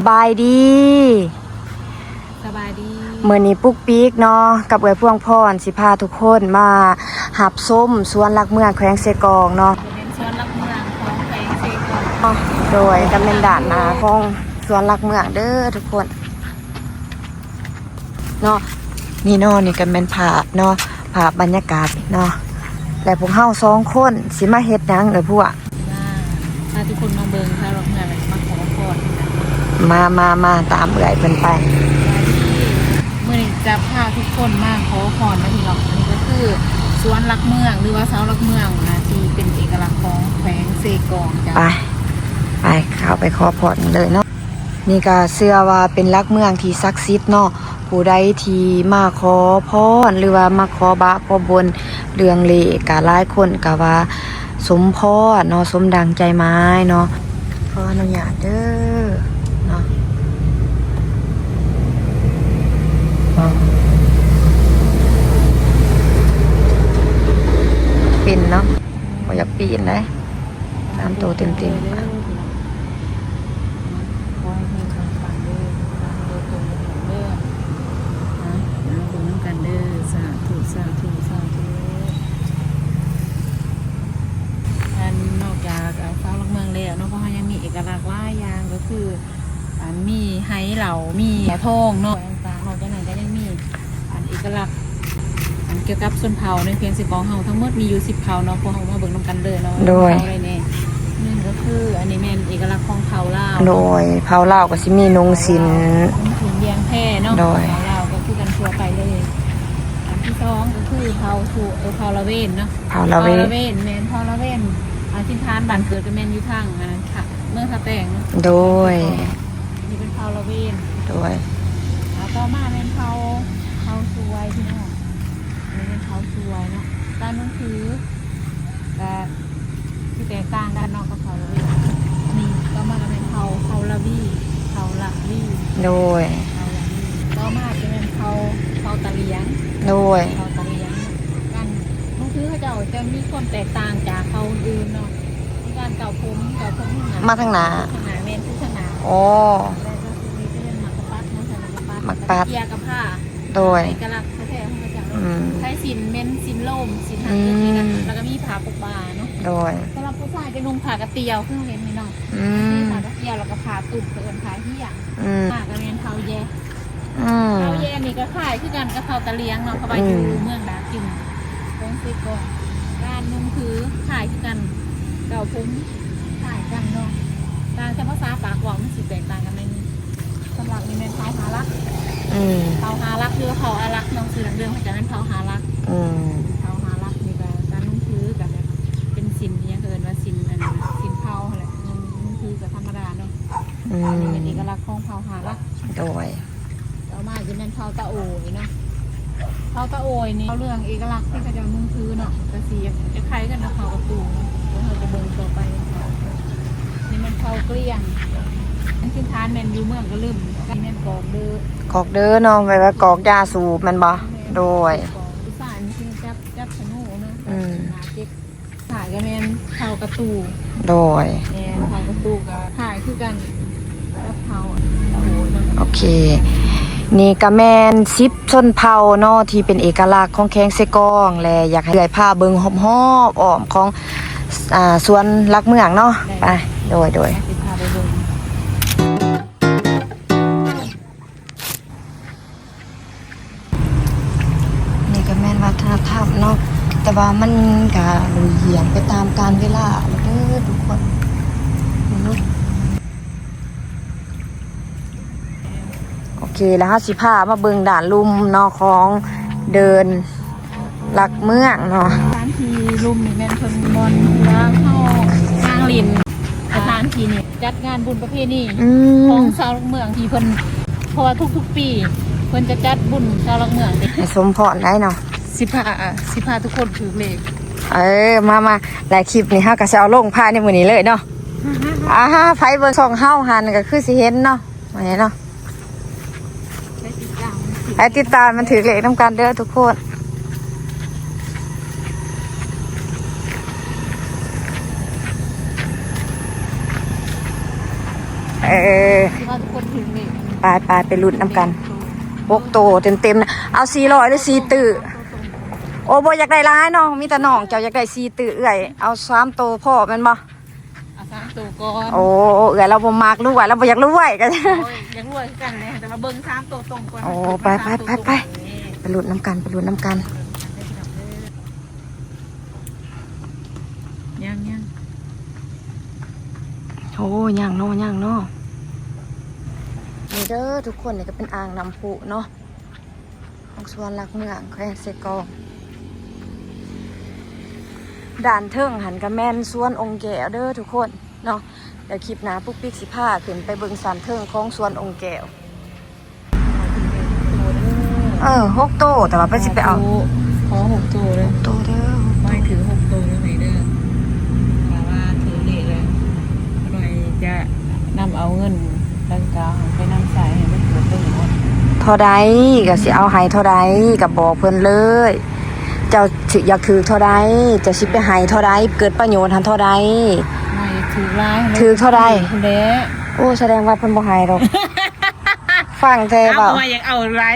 ສະບາຍດີ ສະບາຍດີ ມື້ນີ້ປຸກປິກເນາະ ກັບເອື້ອຍພວງພອນ ຊິພາທຸກຄົນມາຮັບຊົມສວນຫຼັກເມືອງແຂວງເຊກອງເນາະ ເປັນສວນຫຼັກເມືອງຂອງແຂວງເຊກອງ ໂດຍ ກະແມ່ນດ້ານໜ້າຂອງສວນຫຼັກເມືອງເດີທຸກຄົນ ເນາະ ນີ້ເນາະ ນີ້ກະແມ່ນພາບເນາະ ພາບບັນຍາກາດເນາະ ແລະພວກເຮົາສອງຄົນຊິມາເຮັດຫຍັງເອີຍພວກ ມາ ພາທຸກຄົນມາເບິ່ງ ພາເຮົາເມືອ ແລະມາຂໍພອນ ມາ ມາ ມາ ຕາມເອື້ອຍເພິ່ນໄປ ມື້ນີ້ຈະພາທຸກຄົນມາຂໍພອນນະພີ່ນ້ອງ ອັນນີ້ກະຄືສວນຫຼັກເມືອງ ຫຼືວ່າເສົາຫຼັກເມືອງ ອ່າ ທີ່ເປັນເອກະລັກຂອງແຂວງເຊກອງ ໄປ ໄປ ເຂົ້າໄປຂໍພອນກັນເລີຍເນາະ. ນີ້ກະເຊື່ອວ່າເປັນຫຼັກເມືອງທີ່ສັກສິດເນາະ ຜູ້ໃດທີ່ມາຂໍພອນ ຫຼືວ່າມາຂໍບາບຂໍບຸນເລື່ອງເລກ ກະຫຼາຍຄົນກະວ່າສົມພອນເນາະ ສົມດັ່ງໃຈໝາຍເນາະ ຂໍອະນຸຍາດເດີເນາະ ເປັນເນາະ ບໍ່ຢາກປີນໃດ. ສາມໂຕເຕັມໆ ຂໍໃຫ້ເຮົງປັງໆເດີ ເດີ ເດີ ເດີ ເດີ ເບິ່ງນຳກັນເດີ ສາທຸ ສາທຸ ສາທຸ ອັນ ນອກຈາກ ອ່າ ເສົາຫຼັກເມືອງແລ້ວເນາະ ພວກເຮົາຍັງມີເອກະລັກຫຼາຍຢ່າງ ກະຄື ອັນ ມີໄຫເຫຼົ້າ ມີທອງເນາະ ຕ່າງໆ ນອກຈາກນັ້ນກະຍັງມີ ອັນ ເອກະລັກ ອັນ ກ່ຽວກັບຊົນເຜົ່າໃນແຂວງເຊກອງເຮົາ ທັງໝົດມີຢູ່ສິບເຜົ່າເນາະ ພວກເຮົາມາເບິ່ງນຳກັນເລີຍເນາະ ໂດຍ ເຜົ່າໃດແດ່ ໜຶ່ງກະຄື ອັນນີ້ແມ່ນເອກະລັກຂອງເຜົ່າລາວ ໂດຍ ເຜົ່າລາວກະຊິມີນຸ່ງສິ້ນ ນຸ່ງສິ້ນແຍງແພເນາະ ໂດຍ ເຜົ່າລາວກະຄືກັນທົ່ວໄປເລີຍ ອັນທີສອງກະຄືເຜົ່າ ເຜົ່າລະເວນເນາະ ເຜົ່າລະເວນ ເຜົ່າລະເວນ ແມ່ນເຜົ່າລະເວນ ອາ ຖິ່ນຖານບ້ານເກີດກະແມ່ນຢູ່ທາງ ອັນ ເມືອງທ່າແຕງເນາະ ໂດຍ ນີ້ເປັນເຜົ່າລະເວນ ໂດຍ ອ່າ ຕໍ່ມາແມ່ນເຜົ່າ ເຜົ່າຊວຍພີ່ນ້ອງ ອັນນີ້ແມ່ນເຜົ່າຊວຍເນາະ ການລົງຊື່ກະຊິແຕກຕ່າງກັນເນາະກັບເຜົ່າລະເວນ ນີ້ຕໍ່ມາກະແມ່ນເຜົ່າ ເຜົ່າລະວີ ເຜົ່າລະວີ ໂດຍ ເຜົ່າລະວີ ຕໍ່ມາຈະແມ່ນເຜົ່າ ເຜົ່າຕາຫຼຽງ ໂດຍ ເຜົ່າຕາຫຼຽງ ການລົງຊື່ເຂົາເຈົ້າຈະມີຄວາມແຕກຕ່າງຈາກເຜົ່າອື່ນເນາະ ມີການເກົ້າຜົມ ເກົ້າຜົມ ມາທາງໜ້າ ທາງໜ້າແມ່ນຄືທາງໜ້າ ໂອ້ ແລ້ວກະຄືມີຈະເປັນໝາກກະປັດເນາະ ໝາກກະປັດ ເກຍກະພ້າ ໂດຍ ເອກະລັກແທ້ໆຂອງເຂົາເຈົ້າເນາະ ອືມ ໃຊ້ສິ້ນແມ່ນສິ້ນໂລມ ສິ້ນຫາງ ອືມ ແລ້ວກະມີຜ້າປົກບ່າເນາະ ໂດຍ ສຳລັບຜູ້ຊາຍຈະນຸ່ງຜ້າກະຕ່ຽວ ຄືເຮົາເຫັນນີ້ເນາະ ອືມ ຜ້າກະຕ່ຽວ ແລ້ວກະຜ້າຕຸບ ເອີ້ນຜ້າຫ້ຽງ ອືມ ມາກະແມ່ນເຜົ່າແຢ ອືມ ເຜົ່າແຢນີ້ກະຄ້າຍຄືກັນກັບເຜົ່າຕາຫຼຽງເນາະ ເພາະວ່າ ອືມ ຢູ່ເມືອງດາກຈຶງ ແຂວງເຊກອງ ການນຸ່ງຄືຄ້າຍຄືກັນ ເກົ້າຜົມຄ້າຍກັນເນາະ ຕ່າງແຕ່ພາສາປາກເວົ້າມັນຊິແຕກຕ່າງກັນໜ້ອຍໜຶ່ງ ສຳລັບນີ້ແມ່ນເຜົ່າຮາລັກ ອືມ ເຜົ່າຮາລັກ ຫຼືວ່າເຜົ່າອາລັກເນາະ ຊື່ດັ້ງເດີມເຂົາເຈົ້າແມ່ນເຜົ່າຮາລັກ ອືມ ເຜົ່າຮາລັກນີ້ກະການນຸ່ງຄືກະແບບເປັນສິ້ນ ອີ່ຫຍັງເຂົາເອີ້ນວ່າສິ້ນ ອັນ ສິ້ນເຜົ່າຫັ້ນແຫຼະ ນຸ່ງ ນຸ່ງຄືກະທຳມະດາເນາະ ອືມ ອັນນີ້ແມ່ນເອກະລັກຂອງເຜົ່າຮາລັກ ໂດຍ ຕໍ່ມາຈະແມ່ນເຜົ່າຕາໂອຍເນາະ ເຜົ່າຕາໂອຍນີ້ ເວົ້າເລື່ອງເອກະລັກທີ່ເຂົາເຈົ້ານຸ່ງຄືເນາະ ກະຊິຄ້າຍກັນກັບເຜົ່າກະຕູເນາະ ພວກເຮົາຈະເບິ່ງຕໍ່ໄປ ນີ້ແມ່ນເຜົ່າກະລຽງ ອັນຖິ່ນຖານແມ່ນຢູ່ເມືອງກະລຶມ ນີ້ແມ່ນກອກເດີ ກອກເດີເນາະ ແປວ່າກອກຢາສູບແມ່ນບໍ່? ແມ່ນ ໂດຍ ກອກ ຜູ້ຊາຍນີ້ຊິຈັບ ຈັບທະນູເນາະ ອືມ ໜ້າເຈັບ ຄ້າຍກະແມ່ນເຜົ່າກະຕູ ໂດຍ ແມ່ນ ເຜົ່າກະຕູກະຄ້າຍຄືກັນກັບເຜົ່າຕາໂອຍເນາະ ໂອເຄ ນີ້ກະແມ່ນສິບຊົນເຜົ່າເນາະ ທີ່ເປັນເອກະລັກຂອງແຂວງເຊກອງ ແລະ ຢາກໃຫ້ເອື້ອຍພາເບິ່ງຮອບໆອ້ອມຂອງ ອ່າ ສວນຫຼັກເມືອງເນາະ ໄດ້ ໄປ ໂດຍ ໂດຍ ຊິພາໄປເບິ່ງ ນີ້ກະແມ່ນວັດທະນະທຳເນາະ ແຕ່ວ່າມັນກະລຸຍລ່ຽງໄປຕາມການເວລາແລ້ວເດີທຸກຄົນ ໂອເຄ ແລ້ວເຮົາຊິພາມາເບິ່ງດ້ານລຸ່ມເນາະ ຂອງເດີ່ນ ຫຼັກເມືອງເນາະ ສະຖານທີ່ລຸ່ມນີ້ແມ່ນເພິ່ນບ່ອນທີ່ວ່າເຮົາຍ່າງຫຼິ້ນ ສະຖານທີ່ນີ້ຈັດງານບຸນປະເພນີ ອືມ ຂອງຊາວຫຼັກເມືອງທີ່ເພິ່ນ ເພາະວ່າທຸກໆປີເພິ່ນຈະຈັດບຸນຊາວຫຼັກເມືອງ ໃຫ້ສົມພອນໄດ້ເນາະ ຊິພາ ຊິພາທຸກຄົນຖືກເລກ ເອີ ມາ ມາ ແລະຄລິບນີ້ເຮົາກະຊິເອົາລົງພາຍໃນມື້ນີ້ເລີຍເນາະ ອ່າ ໃຜເບິ່ງຊ່ອງເຮົາຫັ້ນກະຄືຊິເຫັນເນາະ ວ່າແນ່ເນາະ ໃຜຕິດຕາມມັນຖືກເລກນຳກັນເດີທຸກຄົນ ໄປ ເອີ ຊິວ່າທຸກຄົນຖືກເລກ ໄປໆ ໄປລຸ້ນນຳກັນ. ຫົກໂຕເຕັມໆນະ. ເອົາສີ່ຮ້ອຍຫຼືສີ່ຕື້? ໂອ້ ບໍ່ຢາກໄດ້ຫຼາຍເນາະ ມີແຕ່ນ້ອງເຈົ້າຢາກໄດ້ສີ່ຕື້. ເອື້ອຍເອົາສາມໂຕພໍແມ່ນບໍ່? ເອົາສາມໂຕກ່ອນ. ໂອ້ ເອື້ອຍລາວບໍ່ມັກລວຍ ລາວບໍ່ຢາກລວຍກໍ ໂອ້ຍ ຢາກລວຍຄືກັນແຫຼະ ແຕ່ວ່າເບິ່ງສາມໂຕຕົງກ່ອນ. ໂອ້ ໄປໆໆໆ ໄປລຸ້ນນຳກັນ ໄປລຸ້ນນຳກັນ. ຍັງໆ ໂອ້ ຍັງເນາະ ຍັງເນາະ. ນີ້ເດີທຸກຄົນ ນີ້ກໍເປັນອ່າງນ້ຳພຸເນາະ ຂອງສວນຫຼັກເມືອງ ແຂວງເຊກອງ. ດ້ານເທິງຫັ້ນກໍແມ່ນສວນອົງແກ້ວເດີທຸກຄົນເນາະ. ແລ້ວຄລິບໜ້າປຸກປິກຊິພາຂຶ້ນໄປເບິ່ງຊັ້ນເທິງຂອງສວນອົງແກ້ວ. ເອີ ຫົກໂຕ ແຕ່ວ່າໄປຊິໄປເອົາ ຂໍຫົກໂຕເດີ ຫົກໂຕເດີ ຂໍໃຫ້ຖືກຫົກໂຕເດີແມ່ເດີ. ຖ້າວ່າຖືກເລກແລ້ວ ຂ້ານ້ອຍຈະນຳເອົາເງິນດັ່ງກ່າວຫັ້ນໄປນຳໃຊ້ໃຫ້ມັນເກີດປະໂຫຍດ. ເທົ່າໃດກໍຊິເອົາໃຫ້ເທົ່າໃດກໍບອກເພິ່ນເລີຍ. ເຈົ້າຊິຢາກຖືກເທົ່າໃດ ເຈົ້າຊິໄປໃຫ້ເທົ່າໃດ ເກີດປະໂຫຍດຫັ້ນເທົ່າໃດ. ໃຫ້ຖືກຫຼາຍ ຖືກເທົ່າໃດ ຖືກພຸ້ນແຫຼະ. ໂອ້ ສະແດງວ່າເພິ່ນບໍ່ໃຫ້ດອກ. ຟັງແຕ່ເວົ້າ ເອົາວ່າຢາກເອົາຫຼາຍ